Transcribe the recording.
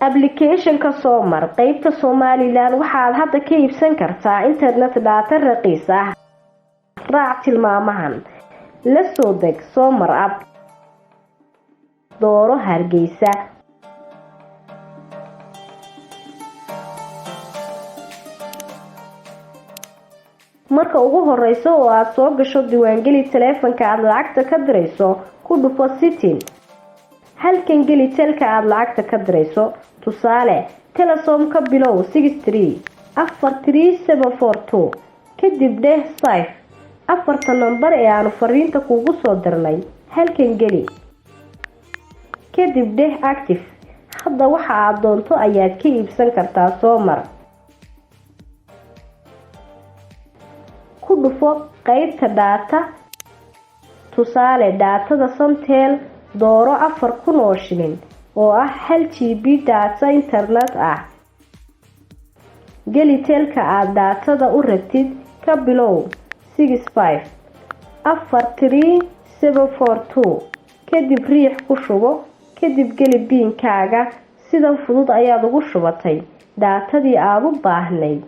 Applicationka Somar qeybta Somaliland waxaad hadda ka iibsan kartaa internet data raqiis ah. Raac tilmaamahan: la soo deg Somar app, dooro Hargeysa. Marka ugu horeysa oo aad soo gasho, diiwaangeli taleefanka aad lacagta ka dirayso. Ku dhufo setting. Halkan geli telka aad lacagta ka dirayso, tusaale Telesom, ka bilow 6343742. Kadib dheh save. Afarta nambar ee aanu fariinta kuugu soo dirnay halkan geli. Kadib dheh active. Hadda waxa aad doonto ayaad ka iibsan kartaa Somar. Ku dhufo qeybta data, tusaale datada Somtel, dooro 4000 oo shilin oo ah 1 GB data internet ah. Geli telka aad datada u rabtid, ka bilow 6543742. Kadib riix ku shubo. Kadib geli PIN-kaaga. Sidan fudud ayaad ugu shubatay datadii aad u baahnayd.